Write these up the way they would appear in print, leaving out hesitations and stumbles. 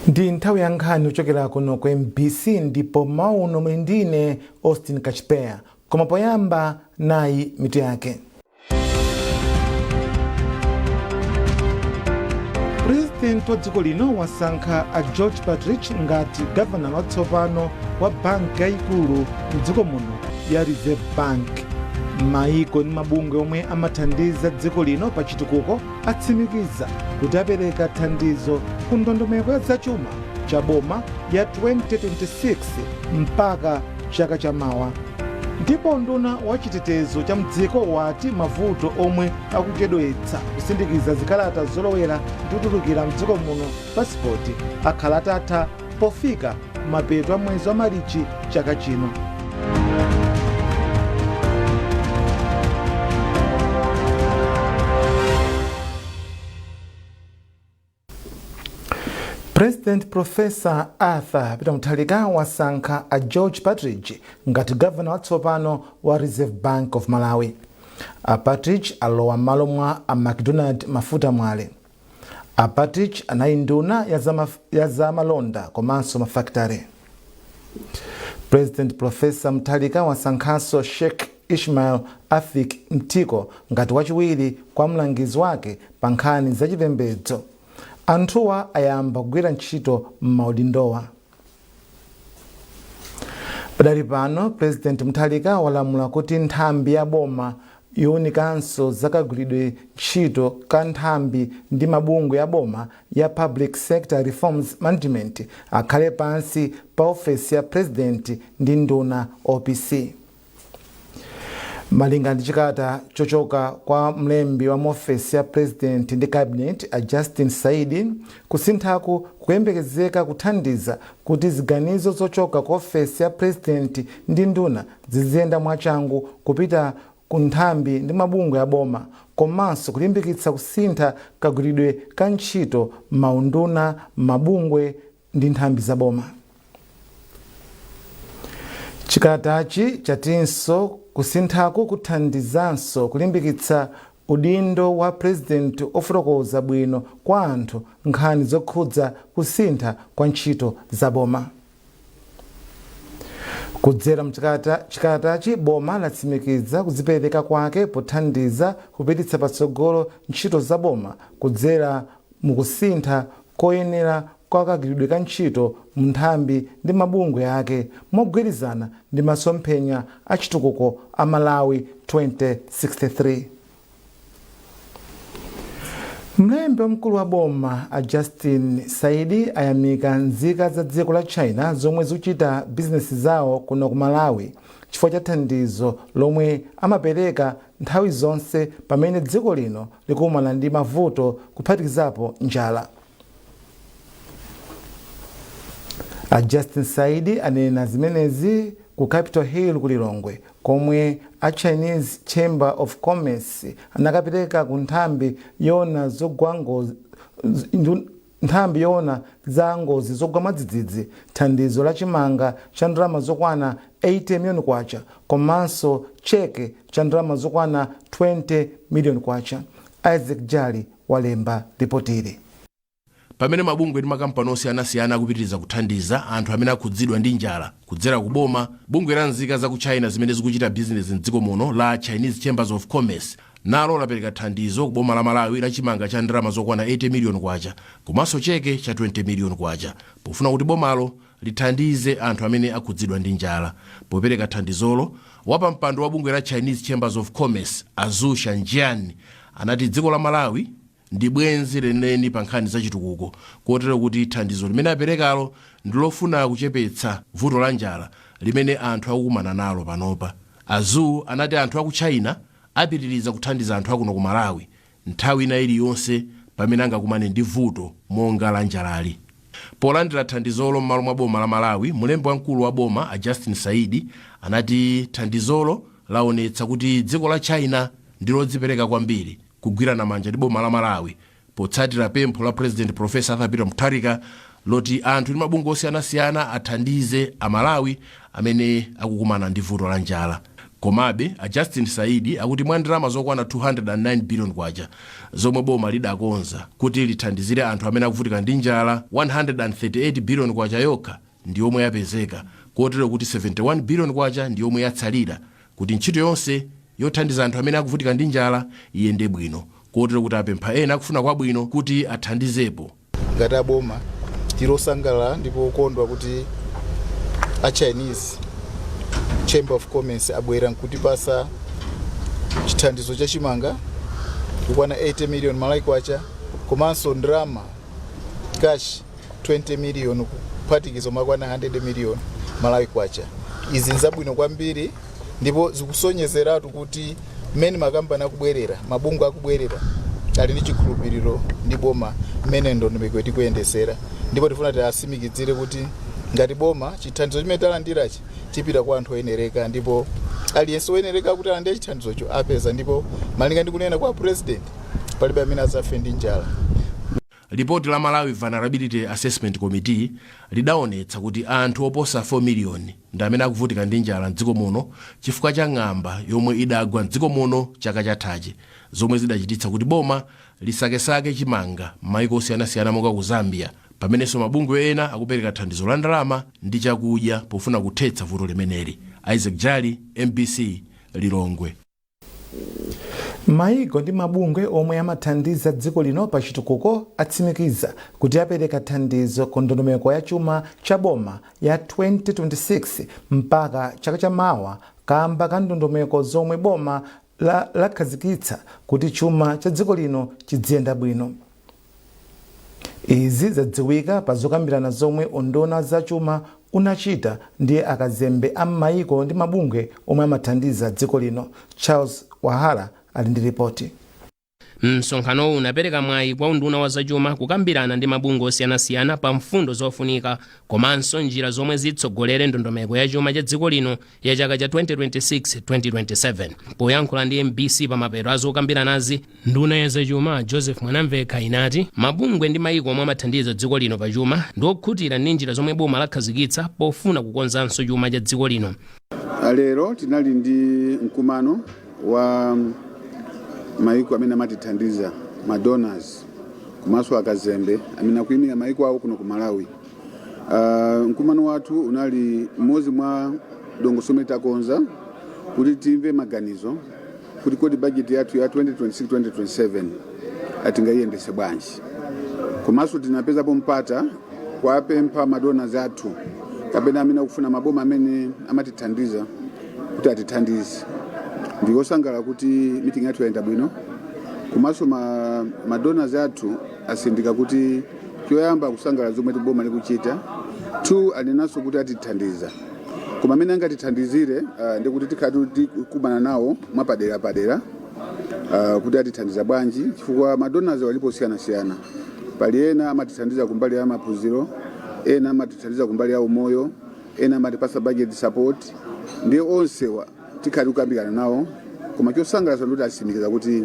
Ndi nthawi ya nkhani kuchokera kuno ku MBC, ndipo mmawa uno muli ndine Austin Kachipeya. Koma poyamba, nayi mitu yake. Purezidenti wa dziko lino wasankha a George Partridge ngati gavana watsopano wa banki yayikulu mdziko muno ya Reserve Bank. Maiko ndi mabungwe omwe amathandiza dziko lino pa chitukuko atsimikiza kuti apereka thandizo ku ndondomeko ya zachuma cha boma ya 2026 mpaka chaka chamawa. Ndipo nduna wa chitetezo cha mdziko wati mavuto omwe akuchedwetsa kusindikiza zikalata zolowera ndi kutulukira mdziko muno, pasipoti, akhala atatha pofika mapeto a mwezi wa Marichi chaka chino. President Professor Arthur Peter Mutharika wasankha a George Partridge ngati gavana watsopano wa Reserve Bank of Malawi. A Partridge alowa m'malo mwa a Macdonald Mafuta Mwale. A Partridge anali nduna ya zamalonda komanso mafakitare. President Professor Mutharika wasankhanso Sheikh Ishmael Afik Mtiko ngati wachiwiri kwa mlangizi wake pa nkhani zachipembedzo. Anthuwa ayamba kugwira ntchito m'maudindowa. Padali pano, President Mutharika walamula kuti nthambi ya boma yowunikanso zakagwiridwe ntchito ka nthambi ndi mabungwe ya boma ya Public Sector Reforms Management akhale pansi pa ofesi ya President ndi nduna, OPC. Malinga ndi chikalata chochoka kwa mlembi wa muofesi ya President ndi Cabinet, a Justin Saidi, kusinthaku kuyembekezeka kuthandiza kuti ziganizo zochoka ku ofesi ya President ndi nduna ziziyenda mwachangu kupita ku nthambi ndi mabungwe ya boma, komanso kulimbikitsa kusintha kagwiridwe ka ntchito maunduna, mabungwe ndi nthambi za boma. Chikalatachi chatinso kusinthaku kuthandizanso kulimbikitsa udindo wa President ofotokoza bwino kwa anthu nkhani zokhudza kusintha kwa ntchito za boma. Kudzera mchikalatachi, boma latsimikiza kudzipereka kwake pothandiza kupititsa patsogolo ntchito za boma kudzera mukusintha koyenera kwa kagwiridwe ka ntchito mu nthambi ndi mabungwe ake, mogwirizana ndi masomphenya a chitukuko a Malawi 2063. Mlembi wamkulu wa boma a Justin Saidi ayamika nzika za dziko la China zomwe zikuchita bizinesi zawo kuno ku Malawi chifukwa cha thandizo lomwe amapereka nthawi zonse pamene dziko lino likumana ndi mavuto, kuphatikizapo njala. A Justin Saidi anena zimenezi ku Capitol Hill ku Lilongwe, komwe a Chinese Chamber of Commerce anakapereka ku nthambi yoona za ngozi zogwa mwadzidzidzi thandizo la chimanga cha ndalama zokwana 80 miliyoni kwacha komanso cheke cha ndalama zokwana 20 miliyoni kwacha. Isaac Jali walemba ripotili. Pamene mabungwe ndi makampani osiyanasiyana akupitiriza kuthandiza anthu amene akhudzidwa ndi njala kudzera ku boma, bungwe la nzika za ku China zimene zikuchita bizinesi mdziko muno la Chinese Chambers of Commerce nalo lapereka thandizo ku boma la Malawi la chimanga cha ndalama zokwana 80 miliyoni kwacha komanso cheke cha 20 miliyoni kwacha pofuna kuti bomalo lithandize anthu amene akhudzidwa ndi njala. Popereka thandizolo, wapampando wa bungwe la Chinese Chambers of Commerce, a Zhu Shanjian, anati dziko la Malawi ndi bwenzi lenileni pa nkhani za chitukuko, kotero kuti thandizo limene aperekalo ndilofuna kuchepetsa vuto la njala limene anthu akukumana nalo panopa. A Zhu anati anthu aku China apitiriza kuthandiza anthu akuno ku Malawi nthawi ina iliyonse pamene angakumane ndi vuto monga la njalali. Polandira thandizolo m'malo mwa boma la Malawi, mlembi wamkulu wa boma a Justin Saidi anati thandizolo laonetsa kuti dziko la China ndi lodzipereka kwambiri kugwirana manja ndi boma la Malawi potsatira pempho la President Professor Arthur Peter Mutharika loti anthu ndi mabungwe osiyanasiyana athandize Amalawi amene akukumana ndi vuto la njala. Komabe a Justin Saidi akuti mwa ndalama zokwana 209 billion kwacha zomwe boma lidakonza kuti lithandizire anthu amene akuvutika ndi njala, 138 billion kwacha yokha ndi yomwe yapezeka, kotero kuti 71 billion kwacha ndi yomwe yatsalira kuti ntchito yonse yothandiza anthu amene akuvutika ndi njala iyende bwino, kotero kuti apempha ena akufuna kwabwino kuti athandizepo. Ngati aboma tili osangalala ndipo okondwa kuti a Chinese Chamber of Commerce abwera nkutipasa chithandizo cha chimanga kukwana 80 million Malawi kwacha, komanso ndalama cash 20 million, kuphatikiza makwana 100 million Malawi kwacha. Izi nzabwino kwambiri ndipo zikusonyezeratu kuti mmene makampani akubwerera, mabungwe akubwerera, ali ndi chikhulupiriro ndi boma mmene ndondomeko tikuyendesera. Ndipo tifuna tiatsimikizire kuti ngati boma chithandizo chimene talandirachi chipita kwa anthu oyenereka, ndipo aliyense oyenereka kuti alandire chithandizocho apeza. Ndipo malinga ndi kunena kwa President, palibe amene adzafe ndi njala. Lipoti la Malawi Vulnerability Assessment Committee lidaonetsa kuti anthu oposa 4 miliyoni ndi amene akuvutika ndi njala mdziko muno chifukwa cha ng'amba yomwe idagwa mdziko muno chaka chathachi, zomwe zidachititsa kuti boma lisakesake chimanga m'mayiko osiyanasiyana monga ku Zambia, pamenenso mabungwe ena akupereka thandizo la ndalama ndi chakudya pofuna kuthetsa vuto limeneli. Isaac Jali, MBC, Lilongwe. Maiko ndi mabungwe omwe amathandiza dziko lino pa chitukuko atsimikiza kuti apereka thandizo ku ndondomeko ya chuma cha boma ya 2026 mpaka chaka chamawa, kamba ka ndondomeko zomwe boma lakhazikitsa kuti chuma cha dziko lino chidziyenda bwino. Izi zadziwika pa zokambirana zomwe unduna za chuma unachita ndi akazembe a m'mayiko ndi mabungwe omwe amathandiza dziko lino. Charles Wahala ali ndi ripoti. Msonkhanowu unapereka mwayi kwa unduna wa zachuma kukambirana ndi mabungwe osiyanasiyana pa mfundo zofunika komanso njira zomwe zitsogolere ndondomeko ya chuma cha dziko lino ya chaka cha 2026-2027. Poyankhula ndi MBC pamapeto a zokambiranazi, nduna ya zachuma Joseph Mwanamvekha inati mabungwe ndi mayiko omwe amathandiza dziko lino pa chuma ndi okhutira ndi njira zomwe boma lakhazikitsa pofuna kukonzanso chuma cha dziko lino. Lero tinali ndi mkumano wa maiko amene amatithandiza, ma donors, komanso akazembe amene akuyimira maiko awo kuno ku Malawi. Mkumano wathu unali mmodzi mwa dongosolo limene takonza kuti timve maganizo kuti kodi bajeti yathu ya 2026-2027 atingayiyendese bwanji. Komanso tinapezapo mpata kuwapempha ma donors athu kapena amene akufuna maboma amene amatithandiza kuti atithandize. Ndikosangalala kuti meeting yathu yayenda bwino, komanso ma donors athu asindika kuti choyamba kusangalala zomwe boma likuchita, two, anenanso kuti atithandiza, koma amene angatithandizire ndikuti tikhale tikumana nawo mwapadera padera kuti atithandiza bwanji, chifukwa ma donors walipo osiyanasiyana. Pali ena amatithandiza kumbali ya maphunziro, ena amatithandiza kumbali ya umoyo, ena amatipasa budget support. Ndiye onsewa tikhale tikukambirana nawo, koma chosangalatsa ndikuti atsimikiza kuti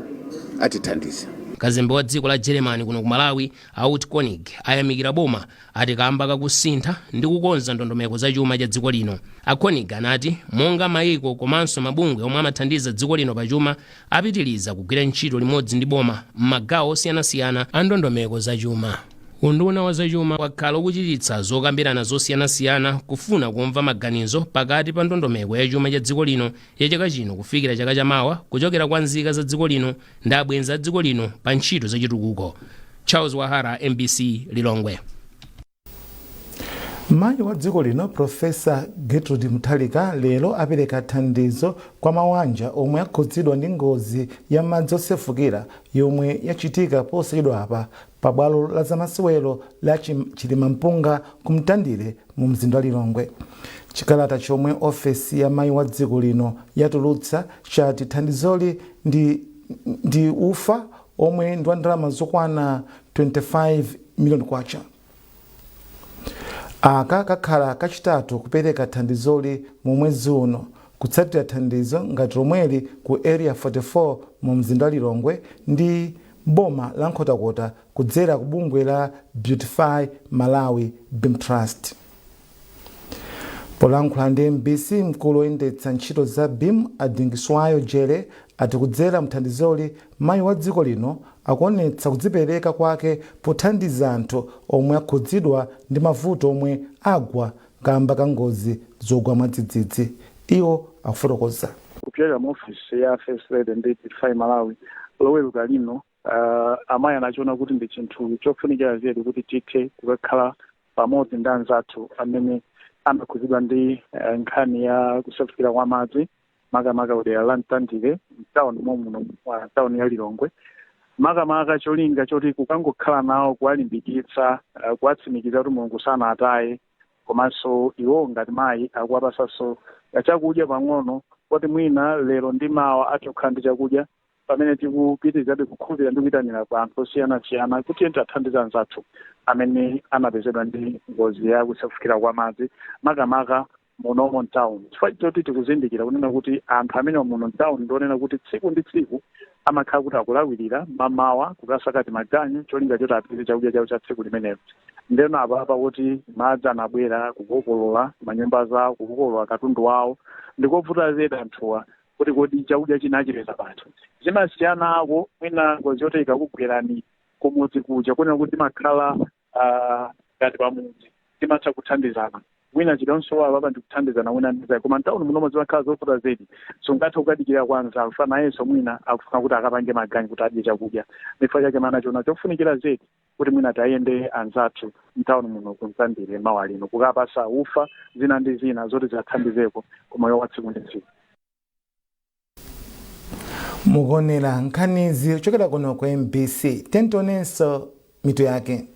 atithandiza. Kazembe wa dziko la Germany kuno ku Malawi, Ute Koenig, ayamikira boma ati kamba kakusintha ndi kukonza ndondomeko za chuma cha dziko lino. A Koenig anati monga mayiko komanso mabungwe omwe amathandiza dziko lino pachuma, apitiriza kugwira ntchito limodzi ndi boma m'magawo osiyanasiyana a ndondomeko za chuma. Unduna wa zachuma wakhala ukuchititsa zokambirana zosiyanasiyana kufuna kumva maganizo pakati pa ndondomeko ya chuma cha dziko lino ya chaka chino kufikira chaka chamawa kuchokera kwa nzika za dziko lino ndi abwenzi a dziko lino pa ntchito zachitukuko. Charles Wahara, MBC, Lilongwe. Mayi wa dziko lino, Profesa Gertrude Mutharika, lero apereka thandizo kwa mawanja omwe akhudzidwa ndi ngozi ya madzi osefukira yomwe yachitika posachedwa apa pabwalo la zamasewero la Chilimampunga ku Mtandire mu mzinda wa Lilongwe. Chikalata chomwe ofesi ya mayi wa dziko lino yatulutsa chati thandizoli ndi ufa omwe ndi wa ndalama zokwana 25 miliyoni kwacha. Aka kakhala kachitatu kupereka thandizoli mu mwezi uno, kutsatira thandizo ngati lomweli ku Area 44 mu mzinda wa Lilongwe ndi boma la Nkhotakota kudzera ku bungwe la Beautify Malawi Beam Trust. Polankhula ndi MBC, mkulu woyendetsa ntchito za BEAM a Dingiswayo Jere ati kudzera mthandizoli, mayi wa dziko lino akuonetsa kudzipereka kwake pothandiza anthu omwe akhudzidwa ndi mavuto omwe agwa kamba ka ngozi zogwa mwadzidzidzi. Iwo akufotokoza. Kupyolera mu ofisi ya First Lady ndi Beautify Malawi, Loweruka lino amayi anachiona kuti ndi chinthu chofunikira zedi kuti tithe kukakhala pamodzi ndi anzathu amene amakhudzidwa ndi nkhani ya kusefukira kwa madzi, makamaka kudera la Mtandire mtawuni momuno, tawuni ya Lilongwe. Makamaka cholinga choti kukangokhala nawo, kuwalimbikitsa, kuwatsimikiza kuti Mulungu sanataye, komanso iwo ngati mayi akuwapasanso chakudya pang'ono kuti mwina lero ndi mawa athe kukhala ndi chakudya, pamene tikupitirizabe kukhulupirira ndi kuyitanira kwa anthu osiyanasiyana kuti ente athandize anzathu amene anapezedwa ndi ngozi ya kusefukira kwa madzi, makamaka munomo mtown, chifukwa choti tikuzindikira kunena kuti anthu amene muno mtown ndionena kuti tsiku ndi tsiku amakhala kuti akulawirira mamawa kukasaka timaganyu, cholinga choti apeze chakudya chawo cha tsiku limenelo. Ndeno apapa kuti madzi anabwera kukokolola manyumba zawo, kukokolola katundu wawo, ndikovuta zedi anthuwa kuti kodi chakudya china achipeza pati? Zimasiyana ako mwina ngozi yoti ikakugwerani kumudzi kuja, kunena kuti timakhala ngati pamudzi, timatha kuthandizana, mwina chilonso apa ndikuthandizana wina ndizayi, koma mtawuni munomo zimakhala zovuta zedi. Sungathe kukadikira kwa anzawo fana nayenso mwina akufuna kuti akapange maganyu kuti adye chakudya. Chifukwa chake mana chiona chofunikira zedi kuti mwina tayende anzathu mtawuni muno ku Mtandire mawa lino, kukapasa ufa, zina ndi zina zoti ziwathandizeko kumoyo wa tsiku ndi tsiku. Mukuonera nkhanizi kuchokera kuno ku MBC. Tentionenso mitu yake.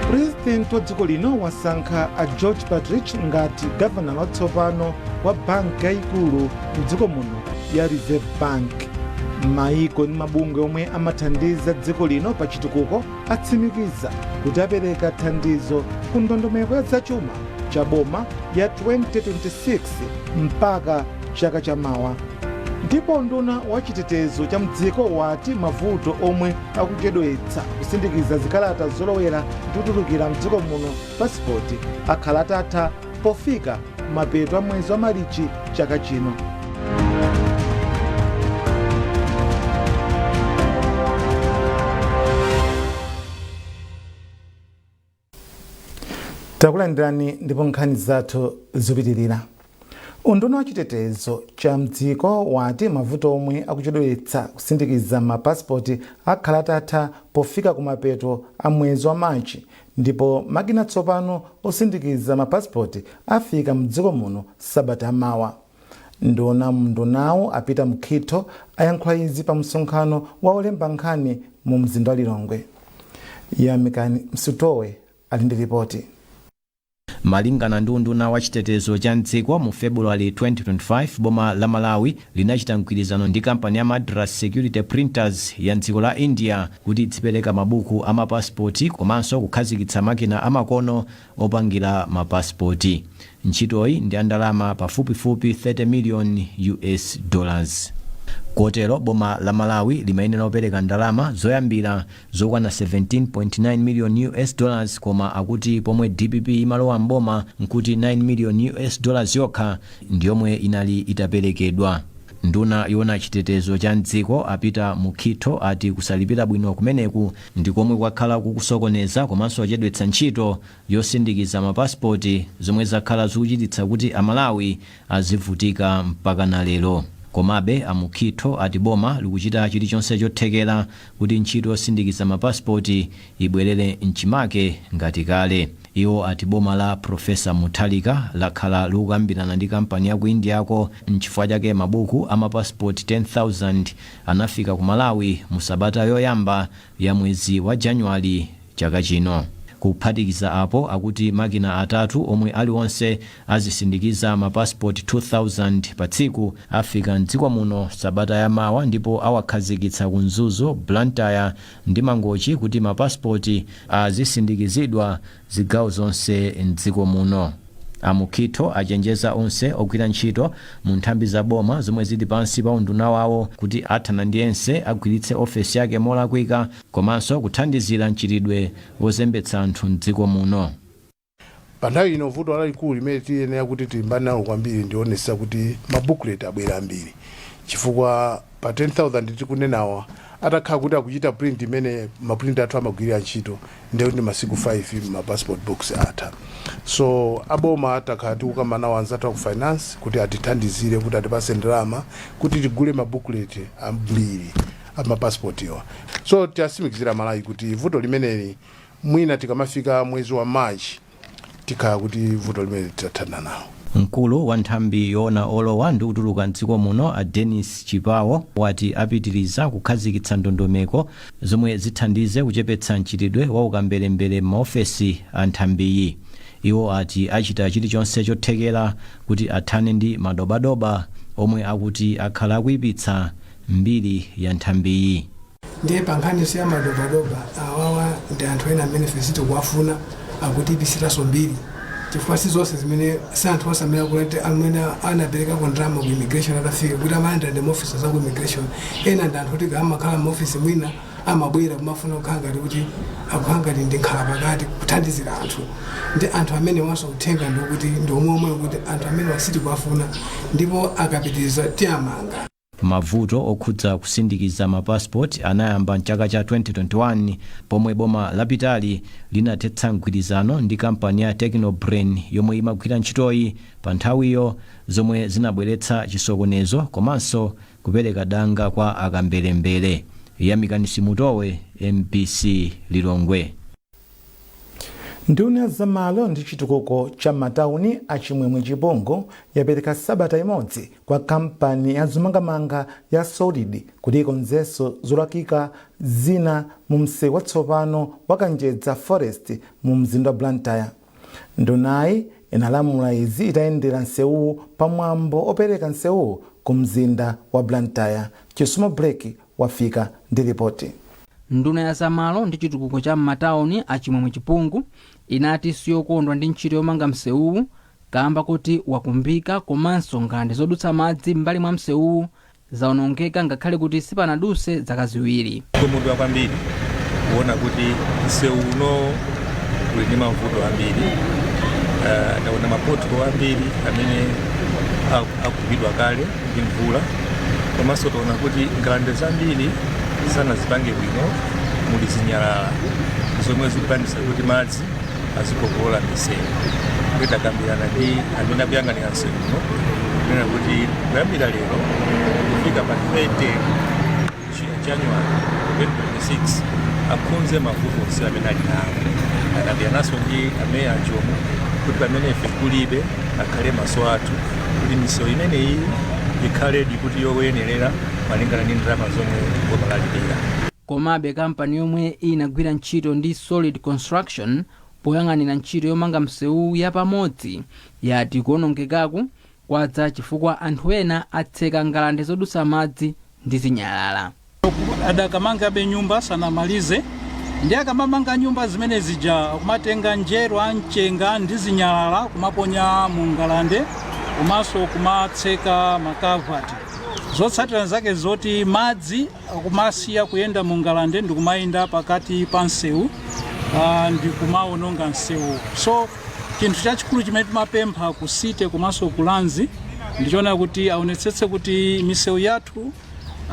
Purezidenti wa dziko lino wasankha a George Partridge ngati gavana watsopano wa banki yayikulu mdziko muno ya Reserve Bank. Maiko ndi mabungwe omwe amathandiza dziko lino pa chitukuko atsimikiza kuti apereka thandizo ku ndondomeko ya zachuma cha boma ya 2026 mpaka chaka chamawa. Ndipo nduna wa chitetezo cha mdziko wati mavuto omwe akuchedwetsa kusindikiza zikalata zolowera ndi kutulukira mdziko muno, pasipoti, akhala atatha pofika mapeto a mwezi wa Marichi chaka chino. Takulandirani ndipo nkhani zathu zikupitirira. Unduna wa chitetezo cha mdziko wati mavuto omwe akuchedwetsa kusindikiza mapasipoti akhala atatha pofika kumapeto a mwezi wa Machi, ndipo makina tsopano osindikiza mapasipoti afika mdziko muno sabata mawa. Nduna mndunawo a Peter Mukhito ayankhula izi pa msonkhano wa olemba nkhani mu mzinda wa Lilongwe. Yamikani Msutowe ali ndi ripoti. Malingana ndi unduna wa chitetezo cha mdziko, mu February 2025 boma la Malawi linachita mgwirizano ndi kampani ya Madras Security Printers ya mdziko la India kuti idzipereka mabuku a mapasipoti komanso kukhazikitsa makina amakono opangira mapasipoti. Ntchitoyi ndi ndalama pafupifupi 30 million US dollars, kotero boma la Malawi limayenera kupereka ndalama zoyambira zokwana 17.9 million US dollars, koma akuti pomwe DPP imalowa mboma nkuti 9 million US dollars yokha ndiyomwe inali itaperekedwa. Nduna yoona chitetezo cha mdziko a Peter Mukhito ati kusalipira bwino kumeneku ndi komwe kwakhala kukusokoneza komanso kuchedwetsa ntchito yosindikiza mapasipoti, zomwe zakhala zikuchititsa kuti Amalawi azivutika mpaka na lero. Komabe a Mukhito ati boma likuchita chilichonse chothekera kuti ntchito yosindikiza mapasipoti ibwerere mchimake ngati kale. Iwo ati boma la Profesa Mutharika lakhala likukambirana ndi kampani ya ku Indiako, nchifukwa chake mabuku a mapasipoti 10,000 anafika ku Malawi mu sabata yoyamba ya mwezi wa Januwali chaka chino. Kuphatikiza apo, akuti makina atatu omwe aliwonse azisindikiza mapasipoti 2000 pa tsiku afika mdziko muno sabata yamawa, ndipo awakhazikitsa ku Mzuzu, Blantyre ndi Mangochi kuti mapasipoti azisindikizidwa zigawo zonse mdziko muno. A Mukhito achenjeza onse ogwira ntchito mu nthambi za boma zomwe zili pansi pa unduna wawo kuti athana ndi ense agwiritse ofesi yake molakwika komanso kuthandizira mchitidwe wozembetsa anthu mdziko muno. Pa nthawi ino, vuto lalikulu limene tiyenera kuti tilimbane nalo kwambiri ndionetsa kuti mabooklet abwera ambiri, chifukwa pa 10,000 tikunenawa, atakhala kuti akuchita print imene maprinter athu amagwirira ntchito, ndiye kuti masiku 5 ma passport books atha. So aboma takhala tikukamba nawo anzathu aku finance kuti atithandizire, kuti atipase ndalama kuti tigule mabooklet ambiri amapassport iwa. So tiatsimikizira Malawi kuti vuto limeneli, mwina tikamafika mwezi wa March, tikhala kuti vuto limene titathana nawo. Mkulu wa nthambi yoona olowa ndi kutuluka mdziko muno, a Dennis Chipawo, wati apitiriza kukhazikitsa ndondomeko zomwe zithandize kuchepetsa mchitidwe wa ukamberembere m'maofesi a nthambiyi. Iwo ati achita chilichonse chothekera kuti athane ndi madobadoba omwe akuti akhala akuyipitsa mbiri ya nthambiyi. Ndiye pa nkhaniso ya madobadoba awawa, ndi anthu ena amene ife sitikuwafuna, akutipisiranso mbiri, chifukwa si zonse zimene, si anthu onse amene akulete amene anaperekako ndalama ku immigration atafika kuti amalandira ndi maofisa za ku immigration. Ena ndi anthu kuti amakhala maofisi, mwina amabwera kumafuna kukhala ngati kuti akukhala ngati ndi nkhala pakati kuthandizira anthu. Ndi anthu amene wanso uthenga ndikuti ndi omwe kuti anthu amene sitikuwafuna, ndipo akapitiriza tiyamanga. Mavuto okhudza kusindikiza mapasipoti anayamba mchaka cha 2021, pomwe boma lapitali linathetsa mgwirizano ndi kampani ya Technobrain yomwe imagwira ntchitoyi pa nthawiyo, zomwe zinabweretsa chisokonezo komanso kupereka danga kwa akamberembere. Yamikani Simutowe, MBC, Lilongwe. Nduna ya zamalo ndi chitukuko cha matawuni, Achimwemwe Chipungu, yapereka sabata imodzi kwa kampani ya zomangamanga ya Solid kuti ikonzenso zolakwika zina mu msewu watsopano wa Kanjedza Forest mu mzinda wa Blantyre. Ndunayi inalamula izi itayendera msewuwu pamwambo opereka msewuwu ku mzinda wa Blantyre. Chisomo Blake wafika ndi ripoti. Nduna ya zamalo ndi chitukuko cha m'matawuni, Achimwemwe Chipungu, inati siyokondwa ndi ntchito yomanga msewuwu kamba kuti wakumbika, komanso ngalande zodutsa madzi m'mbali mwa msewuwu zawonongeka ngakhale kuti sipanadutse zaka 2. Kumudwa kwambiri kuona kuti msewu uno uli ndi mavuto ambiri. Taona mapothole ambiri amene akumbidwa kale ndi mvula, komanso taona kuti ngalande zambiri sanazipange bwino, muli zinyalala zomwe zikupangisa kuti madzi azikokola misewu. Kuti takambirana ndi amene akuyang'anira msewu uno kunena kuti kuyambira lero kufika pa 30 January 2026 akonze mavuto onse amene ali nawo. Akambirananso ndi ameya ajomo kuti pamene ife kulibe, akhale maso athu kuti misewu imeneyi ikhaledi kuti yoyenerera malingana ndi ndalama zomwe boma lalipira. Komabe, kampani yomwe inagwira ntchito ndi Solid Construction poyang'anira ntchito yomanga msewu yapamodzi yati kuwonongekaku kwadza chifukwa anthu ena atseka ngalande zodutsa madzi ndi zinyalala. Adakamangabe nyumba sanamalize, ndi akamamanga nyumba zimene zija kumatenga njerwa, mchenga ndi zinyalala kumaponya mu ngalande komanso kumatseka maculvert. Zotsatira zake zoti madzi akumasiya kuyenda mu ngalande ndi kumayenda pakati pa msewu ndi kumawononga msewu. So chinthu chachikulu chimene timapempha ku city komanso ku Lands ndichoona kuti aonetsetse kuti misewu yathu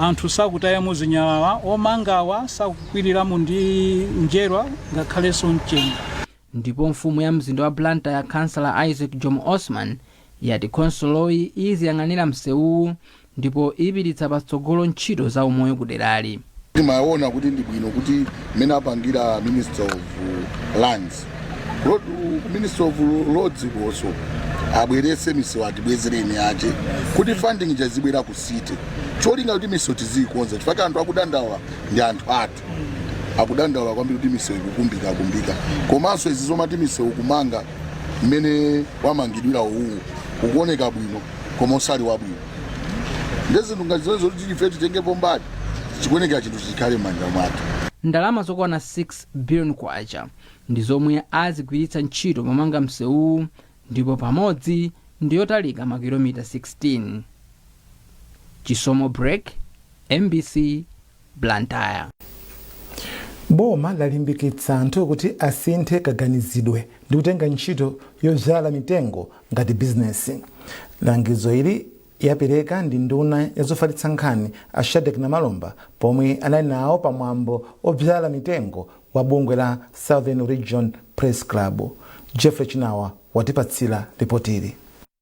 anthu sakutayamo zinyalala, omangawa sakukwiriramo ndi njerwa ngakhalenso mchenga. Ndipo mfumu ya mzinda wa Blantyre, Kansala Isaac Jomo Osman, yati khonsoloyi iziyang'anira msewuwu ndipo ipititsa patsogolo ntchito za umoyo kuderali. Timaona kuti ndi bwino kuti mmene apangira Minister of Lands, Road, Minister of Roads konso abweretse misewu, atibwezereni ache kuti funding chazibwera ku city, cholinga kuti misewu tiziyikonza, chifukwa anthu akudandaula ndi anthu athu, akudandaula kwambiri kuti misewu ikukumbika kumbika. Komanso izi zomati misewu kumanga mmene wamangidwira uwu ukuoneka bwino koma usali wabwino, ndi zinthu ngati zimene zoti ife titengepo mbali, chikuonekera chinthu chikhale m'manja mwathu. Ndalama zokwana 6 billion kwacha ndi zomwe azigwiritsa ntchito pomanga msewuwu. Ndipo pamodzi ndiyotalika makilomita 16. Chisomo Break, MBC, Blantyre. Boma lalimbikitsa anthu kuti asinthe kaganizidwe ndi kutenga ntchito yodzala mitengo ngati bizinesi. Langizo ili yapereka ndi nduna yazofalitsa nkhani a Shadric Namalomba pomwe anali nawo pamwambo odzala mitengo wa bungwe la Southern Region Press Club. Jeffrey Chinawa watipatsira ripoti ili.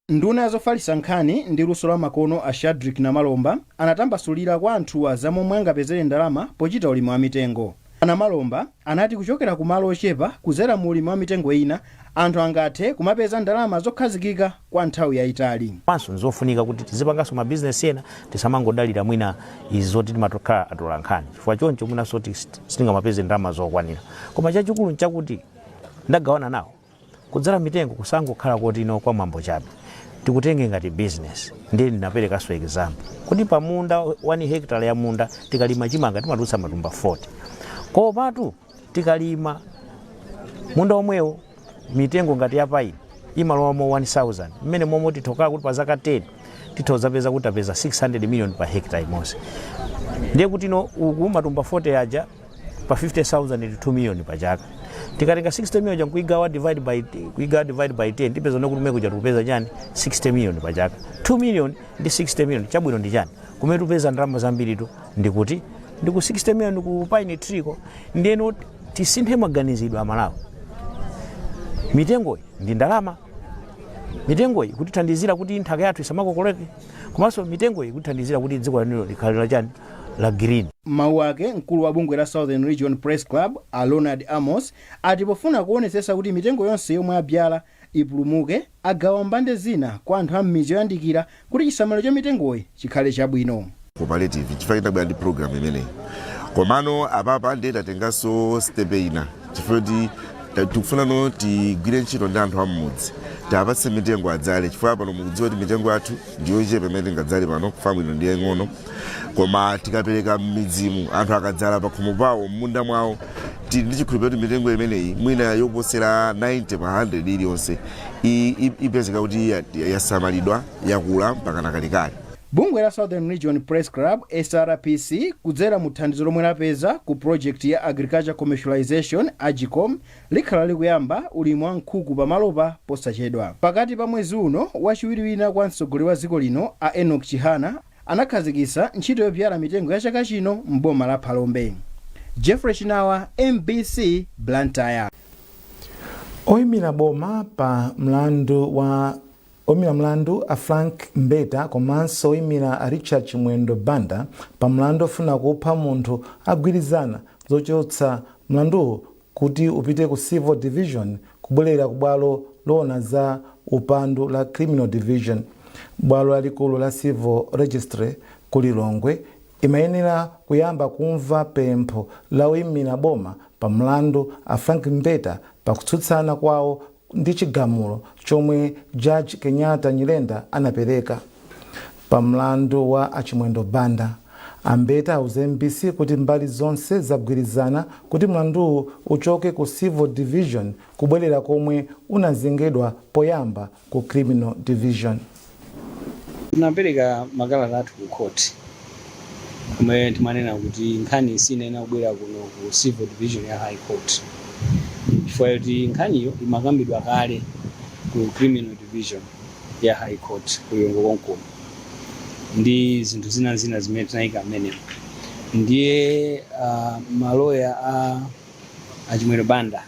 Nduna yazofalitsa nkhani ndi luso la makono a Shadric Namalomba anatambasulira kwa anthuwa zamomwe angapezere ndalama pochita ulimi wa mitengo. Namalomba anati kuchokera ku malo ochepa kudzera mu ulimi wa mitengo ina, anthu angathe kumapeza ndalama zokhazikika kwa nthawi yayitali. Panso nzofunika kuti tizipanganso mabizinesi ena, tisamangodalira mwina izi zoti timatokhala atola nkhani, chifukwa choncho mwinanso sitingamapeze ndalama zokwanira. Koma chachikulu nchakuti ndagawana nawo kudzala mitengo kusangokhala koti ino kwa mwambo chabe, tikutenge ngati business. Ndiye ndinaperekanso example kuti pa munda 1 hectare ya munda tikalima chimanga timatulutsa matumba 40, komatu tikalima munda omwewo mitengo ngati ya paini imalowamo 1000, mmene momwe titokhala kuti pa zaka 10 tithozapeza kuti tapeza 600 million pa hectare imodzi. Ndiye kuti no uku matumba 40 aja pa 50,000 ndi 2 million pa chaka. Tikatenga 60 million kuigawa divide by 10, tipeza nokuti kumene kuja tikupeza chani? 60 million pa chaka. 2 million ndi 60 million, chabwino ndi chani? Kumene tikupeza ndalama zambiritu ndikuti ndiku 60 million ku pine tree ko. Ndiyeno tisinthe maganizidwe Amalawi. Mitengoyi ndi ndalama. Mitengoyi kutithandizira kuti nthaka yathu isamakokoleke, komanso mitengoyi kutithandizira kuti dziko lanilo likhale la chani? La green. Mawu ake, mkulu wa bungwe la Southern Region Press Club a Leonard Amos ati pofuna kuonetsetsa kuti mitengo yonse yomwe abyala ipulumuke, agawa mbande zina kwa anthu a m'midzi yoyandikira kuti chisamaliro cha mitengoyi chikhale chabwino. Cooperative chifukwa itabwera ndi program imeneyi, komano apapa ndiye tatenganso step ina chifukwa kuti tikufunano tigwire ntchito ndi anthu am'mudzi, tiapatse mitengo adzale, chifukwa pano mukudziwa kuti mitengo yathu ndiyochepa imene tingadzale pano kufamu ino ndiye ng'ono. Koma tikapereka m'midzimu, anthu akadzala pakhomo pawo, m'munda mwawo, tili ndi chikhulupiriro kuti mitengo imeneyi mwina yoposera 90 pa 100 iliyonse ipezeka kuti yasamalidwa, yakula mpaka nakalekale. Bungwe la Southern Region Press Club, SRPC, kudzera mu thandizo lomwe lapeza ku project ya Agriculture Commercialization, AGCOM, likhala likuyamba ulimi wa nkhuku pamalopa posachedwa. Pakati pa mwezi uno, wachiwiri wina kwa mtsogoleri wa dziko lino a Enoch Chihana anakhazikitsa ntchito yobyala mitengo ya chaka chino m'boma la Phalombe. Jeffrey Chinawa, MBC, Blantyre. Oyimira boma pa mlandu wa oyimira mlandu a Frank Mbeta komanso oyimira a Richard Chimwendo Banda pa mlandu ofuna kupha munthu agwirizana zochotsa mlanduwu kuti upite ku Civil Division kubwerera ku bwalo loona za upandu la Criminal Division. Bwalo lalikulu la Civil Registry ku Lilongwe imayenera kuyamba kumva pempho la oyimira boma pa mlandu a Frank Mbeta pakutsutsana kwawo ndi chigamulo chomwe Judge Kenyatta Nyirenda anapereka pa mlandu wa Achimwendo Banda. Ambeta auza MBC kuti mbali zonse zagwirizana kuti mlanduwu uchoke ku Civil Division kubwerera komwe unazengedwa poyamba, ku Criminal Division. Tinapereka makalata athu ku court kumene timanena kuti nkhani sinayenera kubwera kuno ku Civil Division ya High Court chifukwa choti nkhaniyo imakambidwa kale ku Criminal Division ya High Court ku Lilongwe konkuno, ndi zinthu zina zina zimene tinayika mmenemo. Ndiye maloya a Achimwendo Banda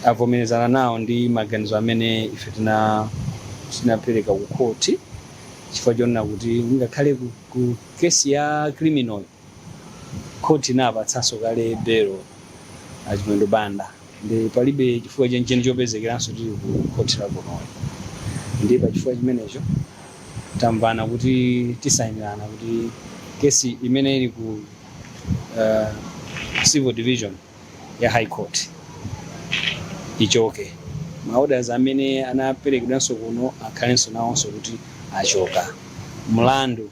avomerezana nawo ndi maganizo amene ife tinapereka ku court, chifukwa chonena kuti ngakhale ku kesi ya criminal, court inapatsanso kale belo Achimwendo Banda, ndi palibe chifukwa chenicheni chopezekeranso tili ku court lakunoyo. Ndiye pachifukwa chimenecho tamvana kuti tisayinirana kuti kesi imene ili ku Civil Division ya High Court ichoke, ma orders amene anaperekedwanso kuno akhalenso nawonso kuti achoka, mlandu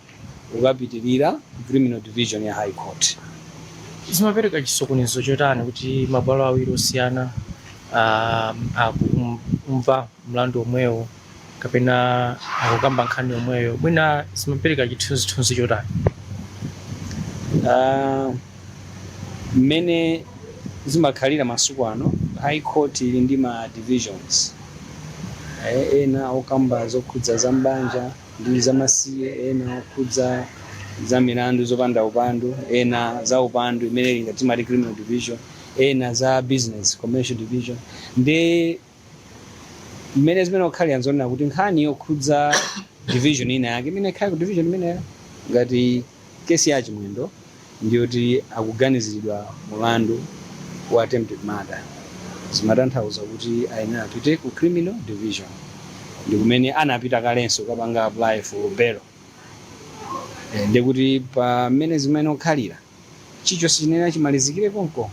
ukapitirira ku Criminal Division ya High Court. Zimapereka chisokonezo chotani kuti mabwalo awiri osiyana Akumva mlandu omwewo kapena akukamba nkhani yomweyo, mwina zimapereka chithunzithunzi chotani? Mmene zimakhalira masiku ano, High Court ili ndi ma divisions, ena okamba zokhudza za mbanja ndi zamasiye, ena okhudza za milandu zopanda upandu, ena za upandu imene ili ngati timati criminal division, ena za business, commercial division. Ndi mmene zimene okhalira nzonena kuti nkhani yokhudza division ina yake imene ikhale ku division imeneyo. Ngati kesi ya Chimwendo ndiyoti akuganiziridwa mulandu wa attempted murder, zimatanthauza kuti ayenera apite ku criminal division, ndi kumene anapita kalenso kapanga apply for bail. Ndikuti pamene zimene okhalira chichonse chinena chimalizikire konko.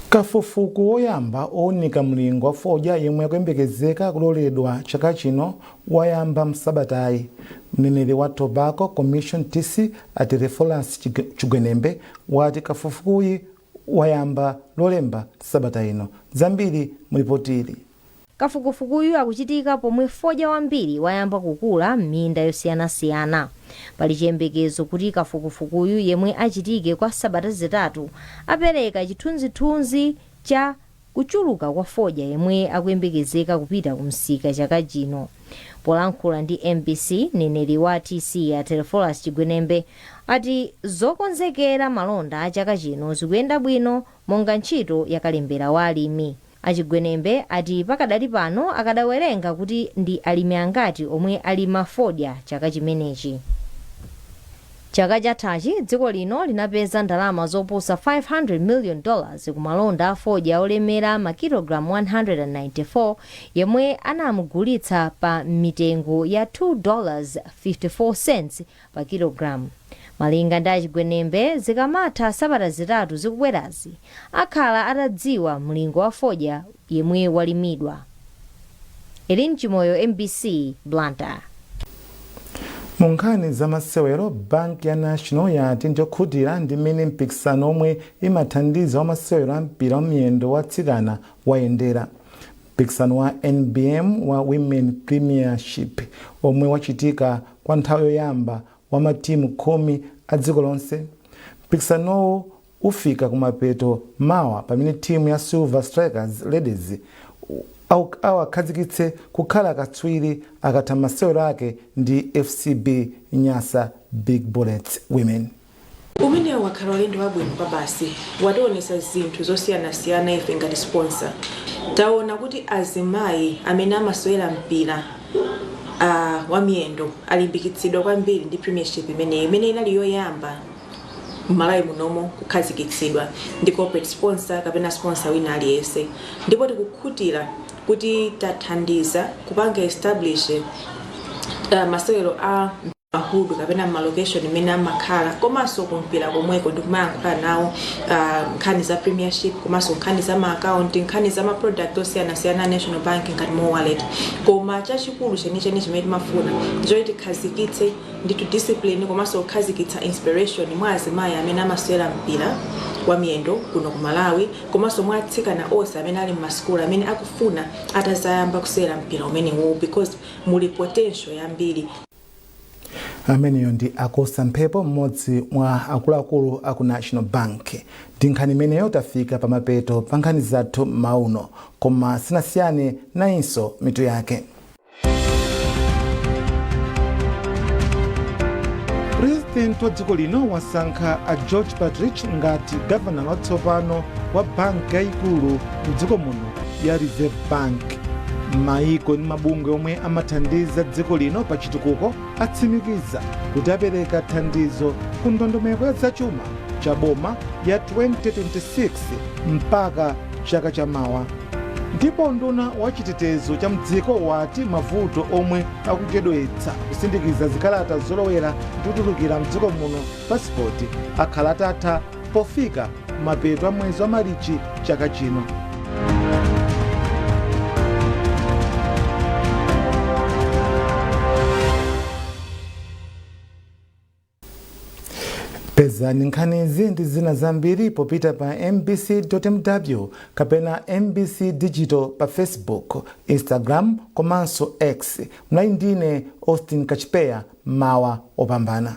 Kafukufuku woyamba owunika mlingo wa fodya yemwe akuyembekezeka kuloledwa chaka chino wayamba msabatayi. Mneneri wa Tobacco Commission, TC, a Telephorus Chigwenembe wati kafukufukuyi wayamba Lolemba sabata ino. Zambiri mulipotili. Kafukufukuyu akuchitika pomwe fodya wambiri wayamba kukula m'minda yosiyanasiyana. Pali chiyembekezo kuti kafukufukuyu, yemwe achitike kwa sabata 3, apereka chithunzithunzi cha kuchuluka kwa fodya yemwe akuyembekezeka kupita kumsika chaka chino. Polankhula ndi MBC, mneneri wa TC ya Telephorus Chigwenembe ati zokonzekera malonda a chaka chino zikuyenda bwino, monga ntchito yakalembera wa alimi. Achigwenembe ati pakadali pano akadawerenga kuti ndi alimi angati omwe alima fodya chaka chimenechi. Chaka chathachi dziko lino linapeza ndalama zoposa $500 million kumalonda a fodya olemera makilogalamu 194 yemwe anamugulitsa pa mitengo ya $2.54 pa kilogramu. Malinga ndi Achigwenembe, zikamatha sabata 3 zikubwerazi akhala atadziwa mlingo wa fodya yemwe walimidwa. Elin Chimoyo, MBC, Blantyre. Mu nkhani za masewero, banki ya National yati ndiyokhutira ndi mmene mpikisano omwe imathandiza wa masewero a mpira wa miyendo wa atsikana wayendera. Mpikisano wa NBM wa Women Premiership, omwe wachitika kwa nthawi yoyamba, wa matimu 10 a dziko lonse, mpikisanowu ufika kumapeto mawa pamene timu ya Silver Strikers Ladies awakhazikitse kukhala katswiri akatha masewero ake ndi FCB Nyasa Big Bullets Women. Umenewu wakhala ulendo wabwino kwa basi, wationetsa zinthu zosiyanasiyana. Ife ngati sponsor taona kuti azimayi amene amasewera mpira wa miyendo alimbikitsidwa kwambiri ndi premiership imeneyi, imene inali yoyamba m'Malawi munomo kukhazikitsidwa ndi corporate sponsor kapena sponsor wina aliyense. Ndipo tikukhutira kuti tathandiza kupanga establish masewero a mahudu kapena malocation imene amakhala, komanso kumpira komweko ndikumayankhula nawo nkhani za premiership, komanso nkhani za maakaunti, nkhani za maproduct osiyanasiyana a National Bank ngati mo wallet. Koma chachikulu chenicheni chimene timafuna ndichoti tikhazikitse ndithu discipline komanso kukhazikitsa inspiration mwa azimayi amene amasewera mpira wa miyendo kuno ku Malawi, komanso mwa atsikana onse amene ali mmasukulu amene akufuna atazayamba kusewera mpira umenewu, because muli potential yambiri. Ameneyo ndi Akosa Mphepo, mmodzi mwa akuluakulu aku National Bank. Ndi nkhani imeneyo tafika pamapeto pa nkhani zathu mauno, koma sinasiyane nayinso mitu yake. Purezidenti wa dziko lino wasankha a George Partridge ngati gavana watsopano wa banki yayikulu mdziko muno ya Reserve Bank. Maiko ndi mabungwe omwe amathandiza dziko lino pa chitukuko atsimikiza kuti apereka thandizo ku ndondomeko ya zachuma cha boma ya 2026 mpaka chaka chamawa. Ndipo nduna wa chitetezo cha mdziko wati mavuto omwe akuchedwetsa kusindikiza zikalata zolowera ndi kutulukira mdziko muno, pasipoti, akhala atatha pofika kumapeto a mwezi wa Marichi chaka chino. Pezani nkhanizi ndi zina zambiri popita pa mbc.mw kapena MBC Digital pa Facebook, Instagram komanso X. Mnali ndine Austin Kachipeya. Mawa opambana.